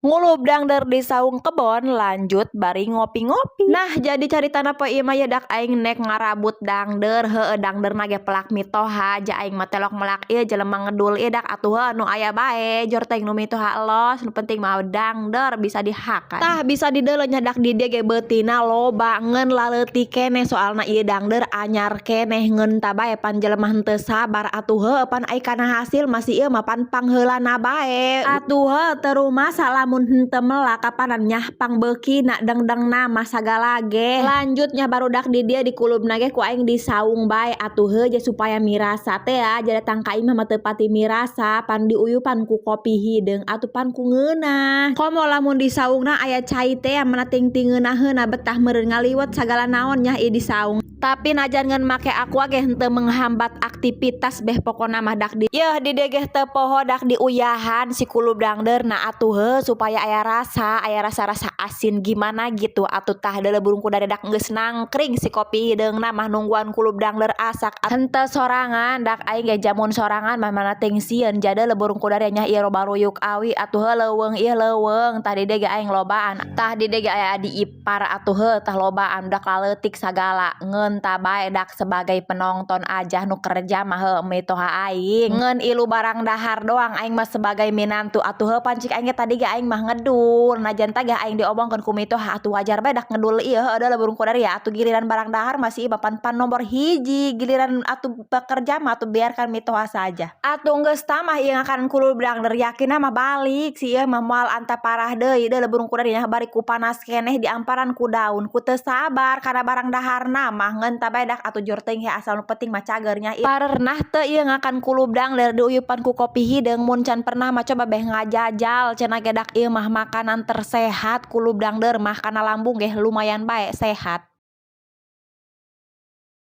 Ngulub dangder di saung kebon, lanjut bari ngopi-ngopi. Nah, jadi caritana poe ieu mah ya dak aing nek ngarabut dangder, heueuh, dangderna ge pelak mitoha, ja aing mah telok melak ieu jelema ngedul ieu dak atuh heuh nu aya bae, jor teh nu mitoha elos, nu penting mah dangder bisa dihakan. Tah, bisa dideuleu nya dak di dieu ge beutina loba ngeun laleutik keneh, soalna ieu dangder anyar keneh. Ngeun tah bae pan jelema henteu sabar atuh, heueuh, pan ai kana hasil masih ieu mah pan pangheulana bae. Atuh heuh, teu rumasa lamun henteu melak kapanan nyah pangbeukina dengdengna mah sagala ge. Lanjutnya barudak di dieu di kulubna ge ku aing disaung bae atuh heuh, je supaya mirasa teh ya, datang ka imah mah teu pati mirasa, pan diuyupan ku kopi hideung atuh pan ku ngeunah. Komo lamun disaungna aya cai teh mana ting ti ngeunaheunna betah meureun ngaliwet sagala naon nyah ieu disaung. Tapi najan ngeun make aqua ge henteu menghambat aktivitas beh pokona mah dak di yeuh di dieu ge teu poho dak diuyahan si kulub dangderna atuh heuh, supaya aya rasa, aya rasa-rasa asin gimana gitu atuh. Tah, deuleu burung kuda dak geus nangkring si kopi hideungna mah nungguan kulub dangder asak. Henteu sorangan dak aing ge, jamun sorangan mah mana ting sieun. Jade burung kuda nya ieu loba ruyuk awi atuh heuh, leuweung ieu leuweung. Tah, di dieu ge aing lobaan, tah di dieu ge aya adi ipar atuh heuh, tah lobaan dak laleutik sagala. Ngeun tah bae dak sebagai penonton aja, nu kerja mah heuh mitoha aing, ngeun ilu barang dahar doang aing mah sebagai minantu atuh heuh. Pancik aing ge tadi ge aing mah ngedul, najan tah ge aing diomongkeun ku mitoha, atuh wajar bae dak ngedul ieu heuh adalah burung kudari ya atuh. Giliran barang dahar masih papan pan nomor hiji, giliran atuh bekerja mah atuh biarkan mitoha saja atuh. Geus tamah ieu ngakanan kulub dangder, yakin mah balik si ieu mah moal anta parah deui. Deuleu burung kudari nya bari ku panas keneh diamparan ku daun, ku teu sabar kana barang daharna mah. Ngeun tah bae dak atuh jor teuing asal nu penting mah cager nya. Parenah teu ieu ngakan kulub dangder diuyupan ku kopi hideung? Mun can pernah mah coba beh ngajajal, cenah ge dak ieu mah makanan tersehat, kulub dangder mah kana lambung ge lumayan bae, sehat.